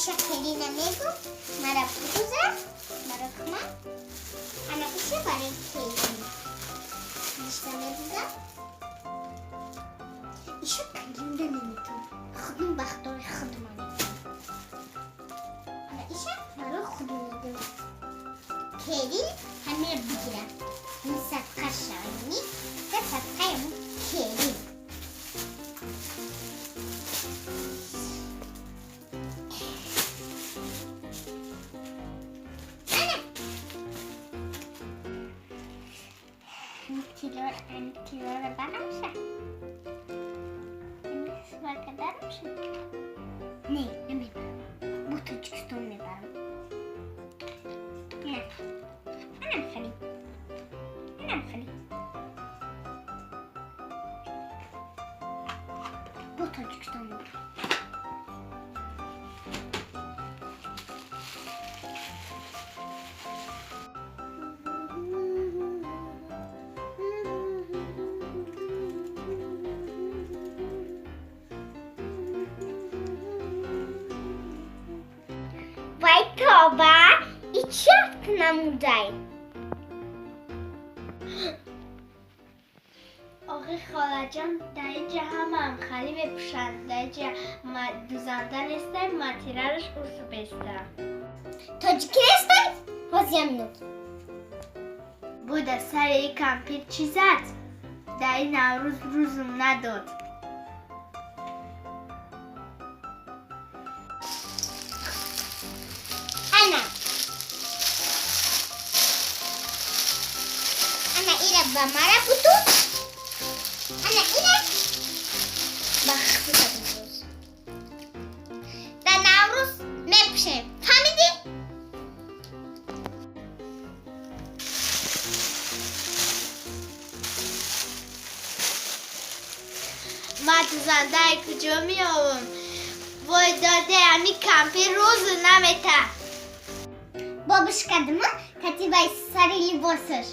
Иша келина мегу, мара будуза, барои худман. Ана иша барои келин. Иша медуза. Иша келинда наметун. Худум бахтори худма метун. Ана иша барои худум медум. Келин ҳамира бигира. Ин садқа шавани, да садқаям келин. Тилора барамша? Сварка дарамша? Не, намебарам. Бо Тоҷикистон мебарам. Не. Анам хали. Анам хали. Бо Тоҷикистон мебарам. Вай тоба, и чафт намудай. Охи холаҷон, дар инҷа ҳамаам хали мепӯшанд. Дар инҷа дузанда нестай, матирараш урф беста. Тоҷикӣ нестай? Ҳозиям нуд. Буда сари и кампир чӣ зад? Дар ин Наврӯз рӯзум надод. Ана. Ана ира ба мара бутуд. Ана ира ба худта бутуд. Дар Наврӯз мепӯшем. Фаҳмидӣ? Ма дузандаи куҷо меёвам? Вой доде, ами кампир рӯзу намета. Бобушка дма, кати вай сари либосаш.